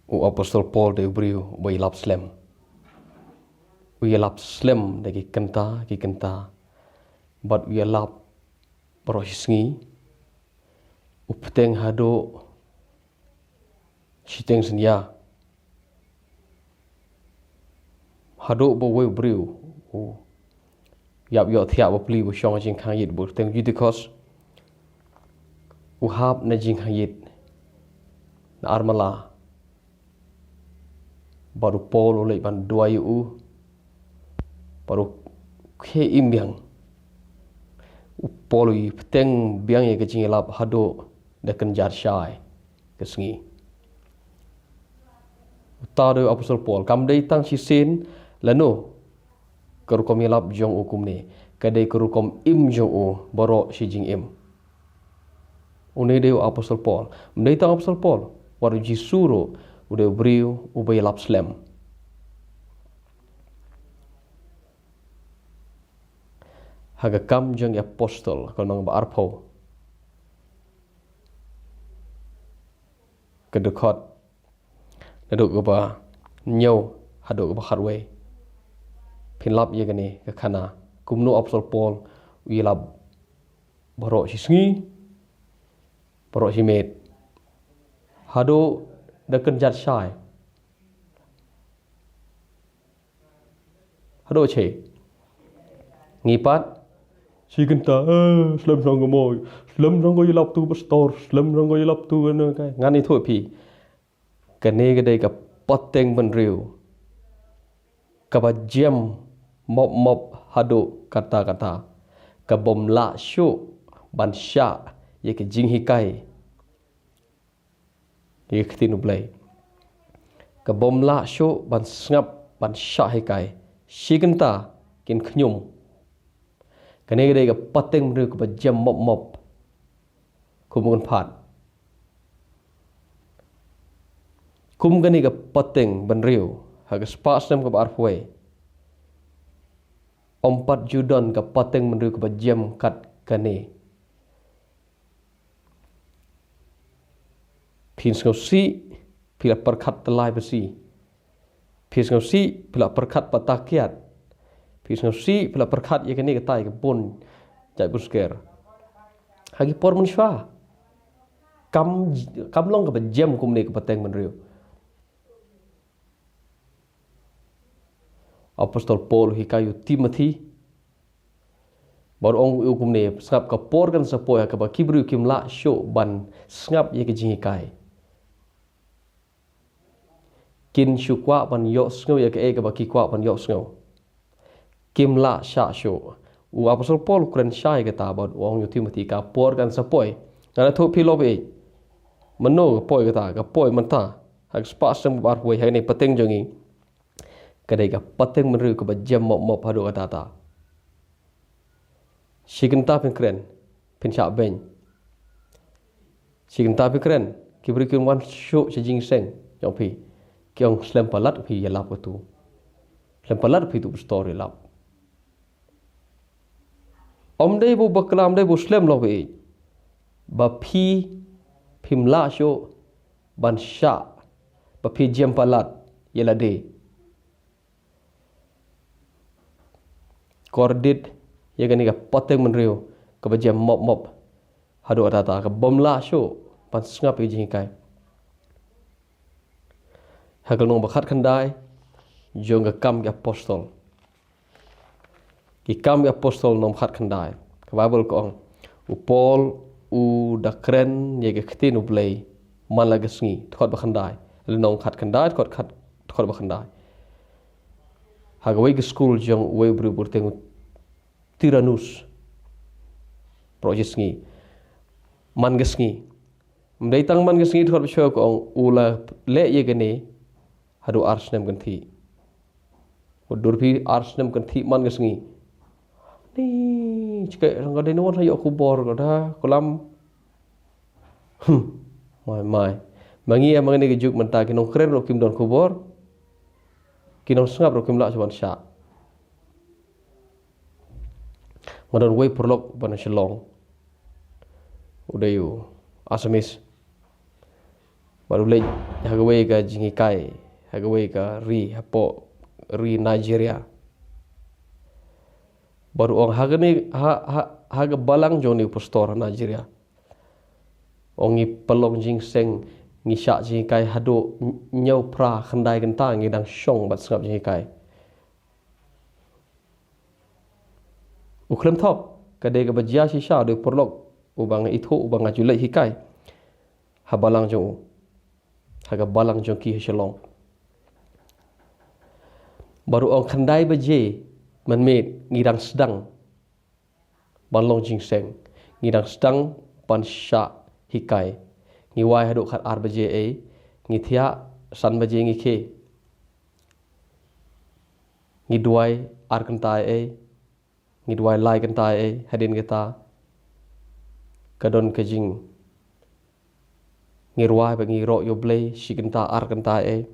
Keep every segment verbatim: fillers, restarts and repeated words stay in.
U Apostol Paul dei u briew uba ïalap slem. U ïalap slem da ki kynta ki kynta. Bad u ïalap baroh shi sngi. U bteng haduh shiteng synñia. Haduh ba uwei u briew u ïap ïohthiah bapli, u shong ha jingkhang ïit, ba u kyrteng Eutychus, u hap na jingkhang ïit na armala. Bad u Paul u leit ban duwai ïa u. Bad u khie im biang. U Paul u bteng biang ïa ka jingïalap haduh da kynjat shai ka sngi. Uta u dei u Apostol Paul. Kam dei tang shisien lano ka rukom ïalap jong u kumne. Ka dei ka rukom im jong u baroh shi jingim. Une u dei u Apostol Paul. Ym dei tang Apostol Paul, wat u Jisu ruh u dei u briew uba ïalap slem. Ha ka Kam jong ki Apostol, ka lynnong ba arphew, ka dkhot naduh kaba hynñiew haduh kaba khatwei. Phin lap ïa kane ka khana, kumno u Apostol Paul u ïalap baroh shi sngi, baroh shi miet, haduh da kynjat shai. Haduh shi. Ngi pat, shi kynta, eh, slem shong ka moi, slem shong ka ïalap tu pastor, slem shong ka ïalap tu kane kai. Ngan ïathuh ïa phi. Kane ka dei ka pateng bynriew kaba jem mop mop haduh katta katta, kabym lah shuh ban shah ïa ka jinghikai ïa ka ktien U Blei. Kabym lah shuh ban sngap, ban shah hikai. Shi kynta kin khñium. Kane ka dei ka pateng bynriew kaba jem mop mop. Kum u kynphad. Kum kane ka pateng bynriew, ha ka spah snem kaba arphew wei, ym pat ju don ka pateng bynriew kaba jem kat kane. Phin sngewsih, phi la pyrkhat tylli basi. Phi sngewsih, phi la pyrkhat pat ta kiad. Phi sngewsih, phi la pyrkhat ïa kane katai ka bun jait bun sker. Ha ki por mynshuwa, kam, kam long kaba jem kumne ka pateng bynriew. Apostol Paul u hikai ïa u Timothy, bad u ong ïa u kumne, sngap, ka por kan sa poi ha kaba ki briew kim lah shuh ban sngap ïa ka jinghikai. Kin shu kwah ban ïohsngew ïa kaei kaba ki kwah ban ïohsngew. Kim lah shah shuh. U Apostol Paul u kren shai kata bad u ong ïa u Timothy, ka por kan sa poi. Ngan ïathuh ïa phi lok baieit. Mano ka poi kata, ka poi mynta. Ha ka spah snem kaba arphew wei, ha kane ka pateng jong ngi. Ka dei ka pateng bynriew kaba jem mop mop haduh katta katta. Shi kynta phin kren, phin shah beiñ. Shi kynta phi kren, ki briew kin wan shuh sha jingïaseng jong phi. Ki ong, slem palat phi ïalap katu. Slem palat phi tu pastor ïalap. Ym dei ba u bakla, ym dei ba u slem lok baieit. Ba phi, phim lah shuh ban shah, ba phi jem palat ïa lade. Kordit ïa kane ka pateng bynriew kaba jem mop mop haduh katta katta, kabym lah shuh ban sngap ïa ka jinghikai. Ha ka lynnong ba khatkhyndai jong ka Kam ki Apostol. Ki Kam ki Apostol lynnong ba khatkhyndai. Ka Baibl ka ong, u Paul u da kren ïa ka ktien U Blei man la ka sngi, dkhot ba khyndai. Lynnong khatkhyndai, dkhot khat, dkhot ba khyndai. Ha kawei ka skul jong uwei u briew ba kyrteng u Tiranus. Baroh shi sngi. Man ka sngi. Ym dei tang man ka sngi, dkhot ba shwa ka ong, u la leh ïa kane haduh ar snem kynthih. Wat dur phi, ar snem kynthih man ka sngi. Ni, shkai, rang ka dei, no wan sa ïoh khubor ka da, kulam. Hmm, mai, mai. Ma ngi ïa ma ngi ne ka juk mynta, ki nongkren ruh kim don khubor. Ki nongsngap ruh kim lah shuh ban shah. Nga don wei paralok ba na Shillong. U dei u Assamese. Bad u leit ha kawei ka jinghikai, ha kawei ka ri, hapoh ri Nigeria. Bad u ong ha kane, ha, ha, ha ka balang jong une u pastor ha Nigeria. Ong ngi pynlong jingseng, ngi shah jinghikai haduh hynñiew phra khyndai kynta ngi dang shong bad sngap jinghikai. U khlem thok, ka dei kaba jia shisha da u paralok, uba nga ithuh, uba nga ju leit hikai ha balang jong u, ha ka balang jong ki ha Shillong. Bad u ong khyndai baje mynmiet ngi dang sdang ban long jingseng, ngi dang sdang ban shah hikai. Ngi wai haduh khatar baje ei, ngi thiah san baje ngi khie. Ngi duwai ar kynta ei, ngi duwai lai kynta ei, hadien kata ka don ka jing, ngi rwai bad ngi ïaroh ïa U Blei shi kynta ar kynta ei.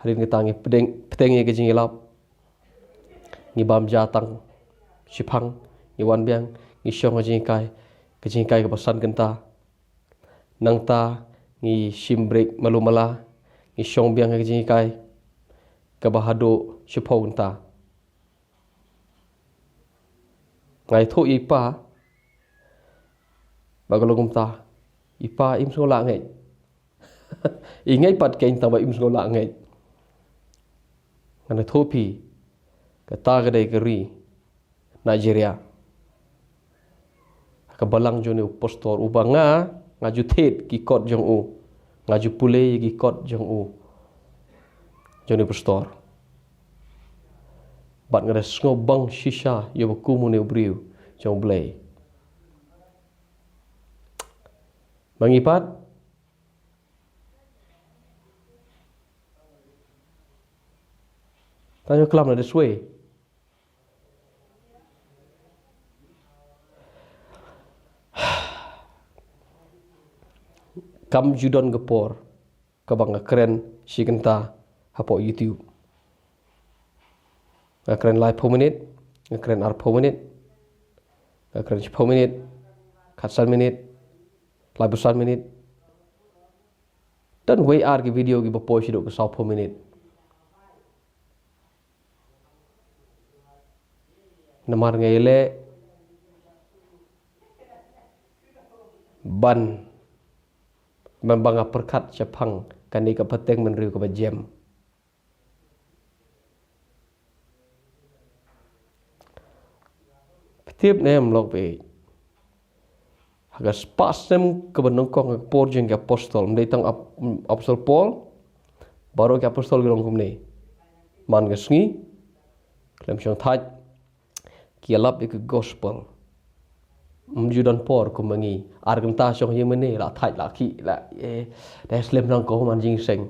Hadien kata ngi pdeng, pdeng ïa ka jingïalap. Ngi bam ja tang shiphang, ngi wan biang, ngi shong ha jinghikai, ka jinghikai kaba san kynta. Nangta ngi shim break malu mala, ngi shong biang ha ka jinghikai kaba haduh shiphew kynta. Nga ithuh ïa i pa ba ka long kumta. I pa, im sngew lah ngeit. I ngeit pat kein tang ba im sngew lah ngeit. Ngan ïathuh phi, kata ka dei ka ri Nigeria. Ka balang jong une u pastor, uba nga, nga ju thied ki kot jong u, nga ju pule ïa ki kot jong u, jong une u pastor. Bad nga da sngew bang shisha ïa uba kum une u briew jong U Blei. Ma ngi pat, tang ïa u klam na da swai. Kam ju don ka por kaba nga kren shi kynta hapoh YouTube. Nga kren laiphew minit, nga kren arphew minit, nga kren shiphew minit, khatsan minit, laiphew san minit. Don wei ar ki video kiba poi shaduh ka sawphew minit. Namar nga ïaleh ban, ban ba nga pyrkhat shaphang kane ka pateng bynriew kaba jem. Phi tip ne em lok phi? Ha ka spah snem kaba nyngkong ha ka por jong ki apostol, ym dei tang ap-, apostol Paul, baroh ki apostol ki long kumne. Man ka sngi, khlem shong thait, ki ïalap ïa ka gospel. Ym ju don por kum ma ngi. Ar kynta shong ïa mane, la thait, la khih, la, eh, da slem nang ko man jingseng.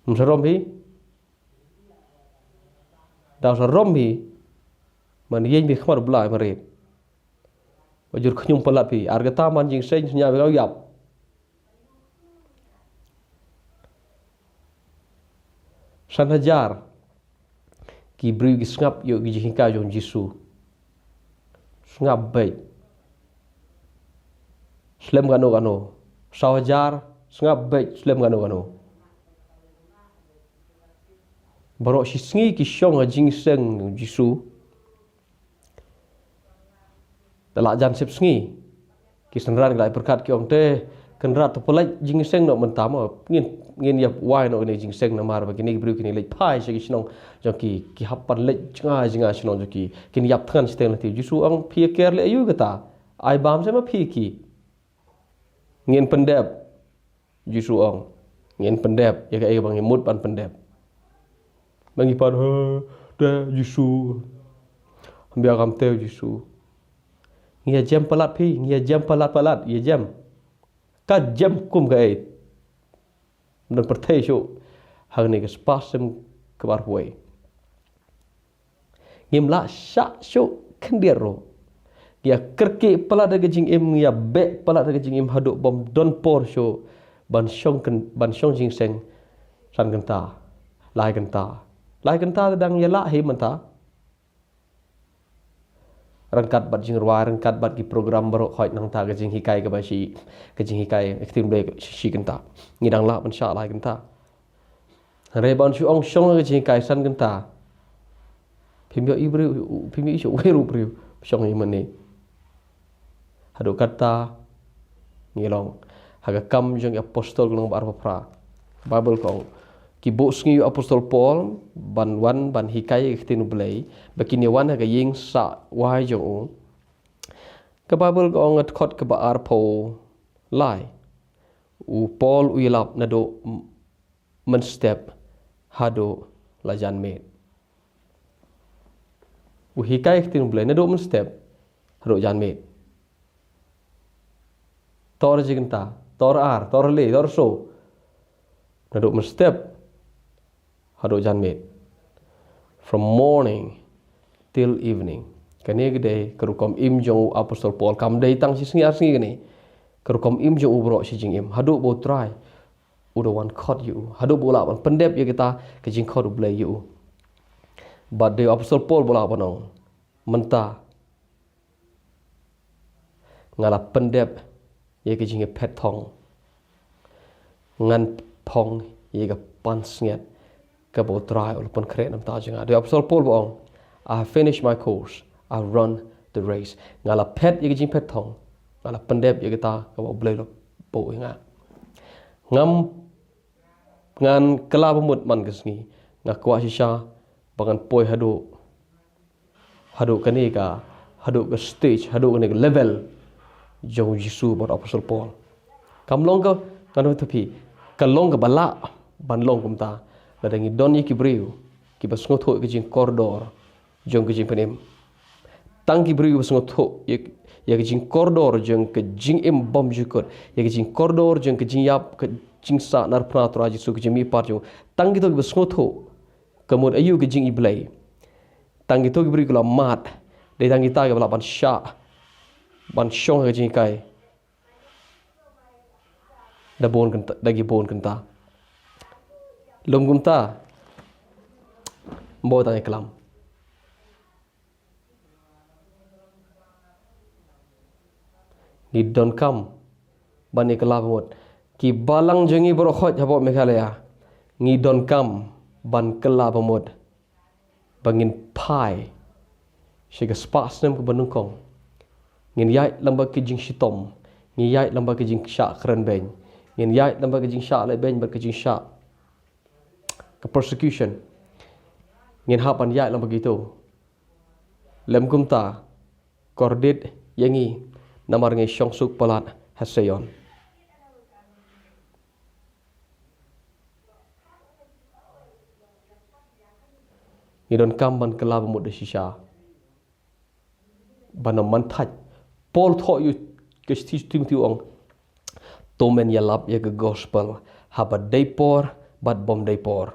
Ym sarom phi? Da sarom phi, man ïeng phi khmat u Blei marit. Ba jur khñium palat phi, ar kata man jingseng sñiaw phi ka ïap. San hajar ki briew ki sngap ïa ki jinghikai jong Jisu. Sngap beit. Slem kano kano. Saw hajar, sngap beit, slem kano kano. Baroh shi sngi ki shong ha jingseng Jisu. Da la jan sep sngi, ki synran ki la pyrkhat ki ong te, Kynrad to pynleit jingseng noh mynta mo. Ngin, ngin ïa wai noh kine jingseng namar ba kine ki briew kine leit phai sha ki shnong jong ki, ki hap ban leit jngai jngai shnong jong ki. Kin ïap thngan shiteng lynti. Jisu ong phi ïa ker leh aïu kata? Ai bam se ma phi ki. Ngin pyndep. Jisu ong, ngin pyndep ïa kaei ba ngi mut ban pyndep. Ma ngi pan, ha, te Jisu. Hynrei kam te Jisu. Ngi ïa jem palat phi, ngi ïa jem palat palat, ïa jem. Ka jem kum kaei. Don pyrthei shuh. Hangne ka spah snem kaba arphew. Ngim lah shah shuh khyndiat ruh. Ngi ïa kyrkieh palat da ka jingim, ngi ïa beh palat da ka jingim haduh bym don por shuh ban shong kyn-, ban shong jingseng san kynta, lai kynta. Lai kynta te dang ïa lah hi mynta. ryngkat bad jingrwai, ryngkat bad ki program baroh, hooid nangta ka jinghikai kaba shi, ka jinghikai ka ktien Blei shi, shi kynta. Ngi dang lah ban shah lai kynta. Hynrei ban shu ong shong ka jinghikai san kynta, phim ïohi briew, phim ïohi shuh uwei ruh briew shong ïa mane. Haduh katta ngi long ha ka Kam jong ki Apostol ka lynnong ba arphew phra. Baibl ka ong, ki buh sngi ïa u Apostol Paul ban wan ban hikai ïa ka ktien U Blei, ba kin ïa wan ha ka ïing sah wai jong u. Ka Baibl ka ong ha dkhot kaba arphew lai, u Paul u ïalap naduh mynstep haduh la janmiet. U hikai ïa ka ktien U Blei naduh mynstep haduh janmiet. Tor jingkynta, tor ar, tor le, tor so. Naduh mynstep haduh janmiet. From morning till evening. Kane ka dei ka rukom im jong u Apostol Paul. Kam dei tang shi sngi ar sngi kane. Ka rukom im jong u baroh shi jingim. Haduh ba U Trai u da wan khot ïa u. Haduh ba u lah ban pyndep ïa kita ka jingkhot U Blei ïa u. Bad dei u Apostol Paul ba u lah ban ong, mynta nga la pyndep ïa ka jingïaphet thong. Ngan phong ïa ka pansngiat kaba U Trai u la pynkhreh na ka bynta jong nga. Dei u Apostol Paul ba ong, I have finished my course, I have run the race. Nga la phet ïa ka jingphet thong. Nga la pyndep ïa kata kaba U Blei u la buh ïa nga. Ngam, ngan kylla ba mut man ka sngi. Nga kwah shisha ba ngan poi haduh, haduh kane ka, haduh ka stage, haduh kane ka level jong u Jisu bad u Apostol Paul. Kam long ka, ngan ong ïa phi, ka long kaba lah ban long kumta lada ngi don ïa ki briew kiba sngewthuh ïa ka jingkordor jong ka jingpynim. Tang ki briew kiba sngewthuh ïa, ïa ka jingkordor jong ka jingim bymjukut, ïa ka jingkordor jong ka jingïap, ka jingsah na ka bynta U Trai Jisu, ka jingmihpat jong u. Tang kito kiba sngewthuh ka mut aïu ka jingim Blei. Tang kito ki briew ki la mad, dei tang kita kiba lah ban shah, ban shong ha ka jinghikai da bun kynta, da ki bun kynta. Lum kumta, mbo tang ïa klam. Ngi donkam ban ïa kylla ba mut. Ki balang jong ngi baroh khoit hapoh Meghalaya, ngi donkam ban kylla ba mut ba ngin phai sha ka spah snem kaba nyngkong. Ngin ïaid lem bad ka jingshitom, ngin ïaid lem bad ka jingshah kren beiñ, ngin ïaid lem bad ka jingshah leh beiñ bad ka jingshah, ka persecution. Ngin hap ban ïaid lem bad kito. Lem kumta, kordit ïa ngi, namar ngi shong suk palat ha Sion. Ngi donkam ban kylla ba mut da shisha. Ban ym man thait. Paul thoh ïa u, ka shithi Timothy u ong, to men ïalap ïa ka gospel haba dei por bad bym dei por.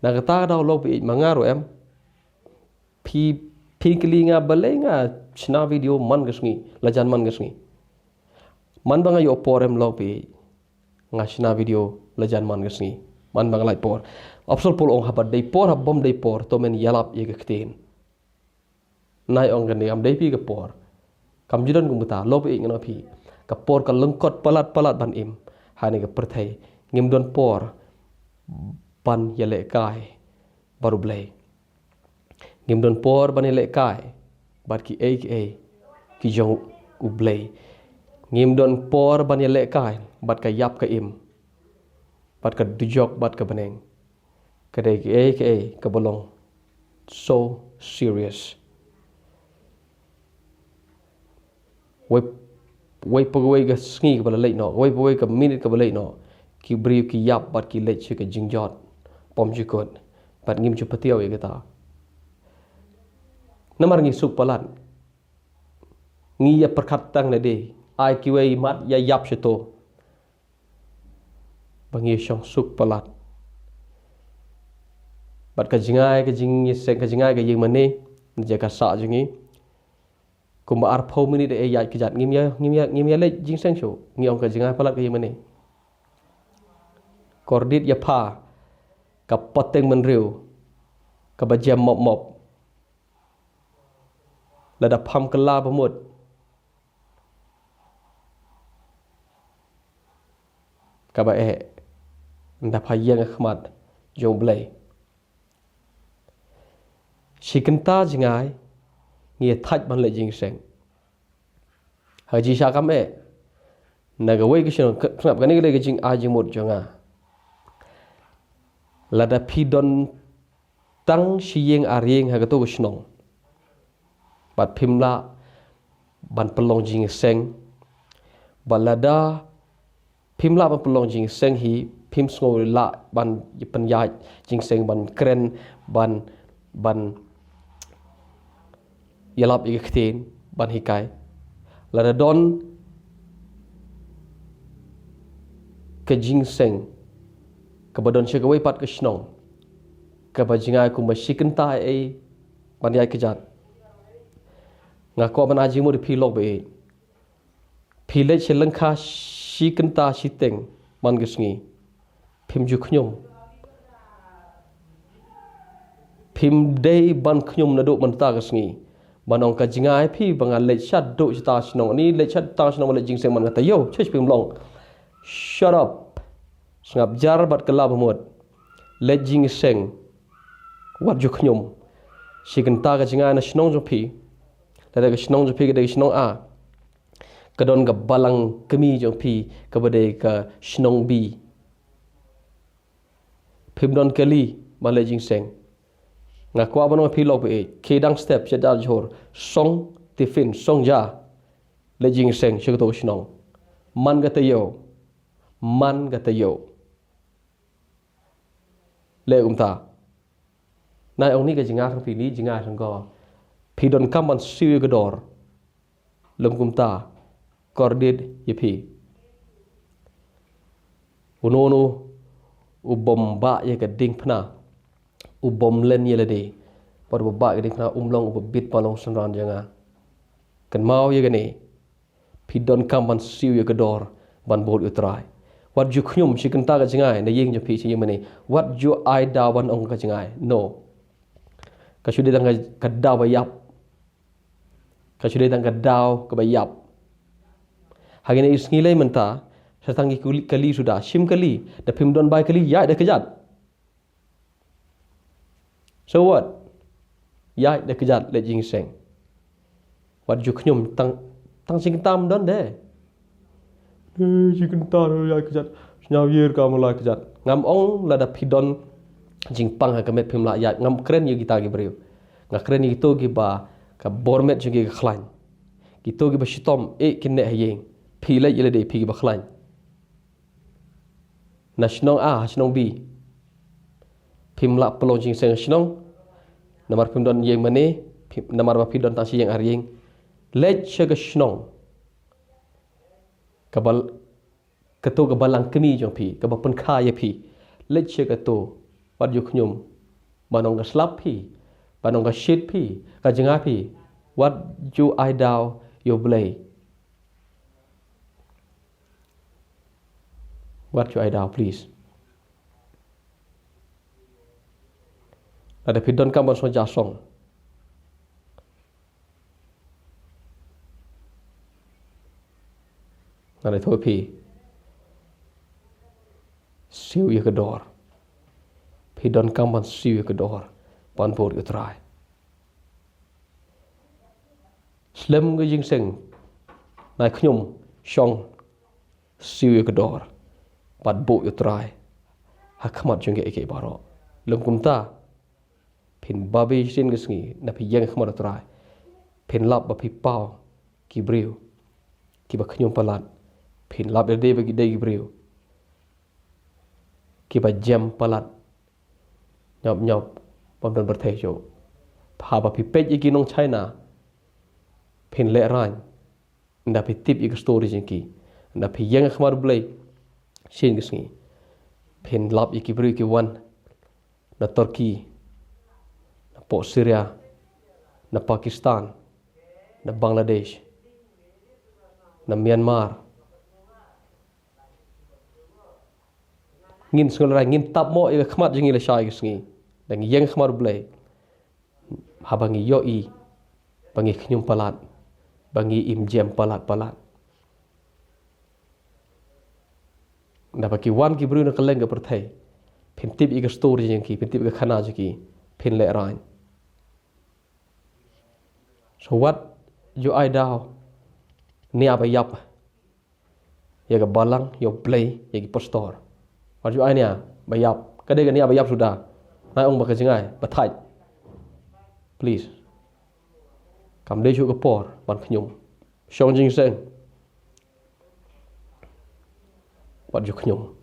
Na kata ka daw lok phi ïeit, ma nga ruh em, phi, phi kylli nga balei nga shna video man ka sngi, la jan man ka sngi. Man ba nga ïoh por em lok phi ïeit, nga shna video la jan man ka sngi. Man ba nga lait por. Apostol Paul ong haba dei por, haba bym dei por, to men ïalap ïa ka ktien. Nai ong kane kam dei phi ka por. Kam ju don kumta, lok phi ïeit, ngan ong phi. Ka por ka lyngkot palat palat ban im ha kane ka pyrthei. Ngim don por ban ïalehkai bad U Blei. Ngim don por ban ïalehkai bad kiei kiei ki jong U Blei. Ngim don por ban ïalehkai bad ka ïap ka im, bad ka dujok bad ka bneng. Ka dei kaei kaei kaba long so serious. Wei, wei pa wei ka sngi kaba la leit noh, wei pa wei ka minit kaba leit noh, ki briew ki ïap bad ki leit sha ka jingjot bymjukut. Bad ngim ju patiaw ïa kata. Namar ngi suk palat. Ngi ïa pyrkhat tang na dei, ai kiwei mat ïa ïap shato. Ba ngi shong suk palat. Bad ka jngai ka jingïaseng, ka jngai ka ïing mane, na jaka sah jong ngi. Kumba arphew minit eh ïaid kjat, ngim ïa, ngim ïa, ngim ïa leit jingseng shuh. Ngi ong ka jngai palat ka ïing mane. Kordit ïa pha ka pateng bynriew kaba jem mop mop. Lada pham kylla bamut, kaba eh, nda pha ïeng ha khmat jong U Blei. Shi kynta jngai ngi ïa thait ban leit jingïaseng. Ha ka jingshisha kam eh, na kawei ka shnong, ka, kane ka dei ka jingai jingmut jong nga. Lada phi don tang shi ïing ar ïing ha kato ka shnong, bad phim lah ban pynlong jingïaseng, bad lada phim lah ban pynlong jingïaseng hi, phim sngew lah ban pynïaid jingïaseng, ban kren, ban, ban ïalap ïa ka ktien, ban hikai. Lada don ka jingïaseng kaba don sha kawei pat ka shnong, kaba jngai kumba shi kynta ei ban ïaid kjat, nga kwah ban ai jingmut ïa phi lok baieit. Phi leit sha lyngkha shi kynta shiteng man ka sngi, phim ju khñium. Phim dei ban khñium naduh mynta ka sngi, ban ong ka jngai phi ba nga leit shaduh shata shnong, ni leit shata shnong ba leit jingïaseng man ka taïew, shuh shuh phim long. Shut up. Sngap jar bad kylla bamut. Leit jingïaseng, wat ju khñium. Shi kynta ka jngai na shnong jong phi, lada ka shnong jong phi ka dei ka shnong A, ka don ka balang kmie jong phi kaba dei ka shnong B. Phim don kali ban leit jingïaseng. Nga kwah ban ong ïa phi lok baieit, khie dang step sha jar jhur, song tiffin, song ja, leit jingïaseng sha kato ka shnong. Man ka taïew, man ka taïew. Leh kumta. Nai ong ni ka jngai jong phi, ni jngai jong ko. Phi donkam ban siew ïa ka dor. Lym kumta, kordit ïa phi. Uno uno u bym bah ïa ka diengphna, u bym len ïa lade, bad uba bah ïa ka diengphna um long uba bit ba long synran jong nga. Kynmaw ïa kane. Phi donkam ban siew ïa ka dor ban bud ïa U Trai. Wat ju khñium shi kynta ka jngai na ïing jong phi shi ïing mane. Wat ju ai daw ban ong ka jngai. No. Ka shu dei tang ka, ka daw ba ïap. Ka shu dei tang ka daw kaba ïap. Ha kine ki sngi lei mynta, sa tang ki kuli, kali suda, shim kali, da phim don bai kali, ïaid da kjat. So what? Ïaid da kjat leit jingïaseng. Wat ju khñium tang, tang shi kynta ym don de. Eh, shi kynta ruh ïaid kjat. Sñiaw ïa ka mala kjat. Ngam ong lada phi don jingpang ha ka met phim lah ïaid. Ngam kren ïa kita ki briew. Nga kren ïa kito kiba ka bor met jong ki ka khlaiñ. Kito kiba shitom, eh, kin neh ha ïing. Phi leit ïa lade phi kiba khlaiñ. Na shnong A, ha shnong B. Phim lah pynlong jingïaseng ha shnong. Namar phim don ïing mane, phim, namar ba phi don tang shi ïing ar ïing. Leit sha ka shnong. Kaba, kato ka balang kmie jong phi, kaba pynkha ïa phi. Leit sha kato, wat ju khñium. Ban ong ka slap phi, ban ong ka shit phi, ka jngai phi. Wat ju ai daw ïa U Blei. Wat ju ai daw, please. Lada phi donkam ban song ja song. Nga la ïathuh ïa phi. Siew ïa ka dor. Phi donkam ban siew ïa ka dor ban bud ïa U Trai. Slem ka jingïaseng, nai khñium, shong, siew ïa ka dor bad bud ïa U Trai ha khmat jong kiei kiei baroh. Lym kumta, phin babe shisien ka sngi, nda phi ïeng ha khmat U Trai, phin lap ba phi paw ki briew kiba khñium palat, phin lap ïa lade ba ki dei ki briew kiba jem palat, ñiop ñiop, bym don pyrthei shuh. Haba phi peit ïa ki nong China, phin lehraiñ, nda phi tip ïa ka story jong ki, nda phi ïeng ha khmat U Blei shisien ka sngi, phin lap ïa ki briew ki wan na Turkey, na poh Syria, na Pakistan, na Bangladesh, na Myanmar. Ngin sngewlehraiñ, ngin tap mo ïa ka khmat jong ngi lashai ka sngi, da ngi ïeng ha khmat U Blei. Haba ngi ïohi ba ngi khñium palat, ba ngi im jem palat palat. Da ba ki wan ki briew na kylleng ka pyrthei, phin tip ïa ka stur jong ki, phin tip ïa ka khana jong ki, phin lehraiñ. So wat ju ai daw nia ba ïap ïa ka balang, ïa u Blei, ïa ki pastor. Wat ju ai nia ba ïap. Ka dei ka nia ba ïap suda. Nai ong ba ka jngai ba thait. Please. Kam dei shuh ka por ban khñium. Shong jingseng. Wat ju khñium.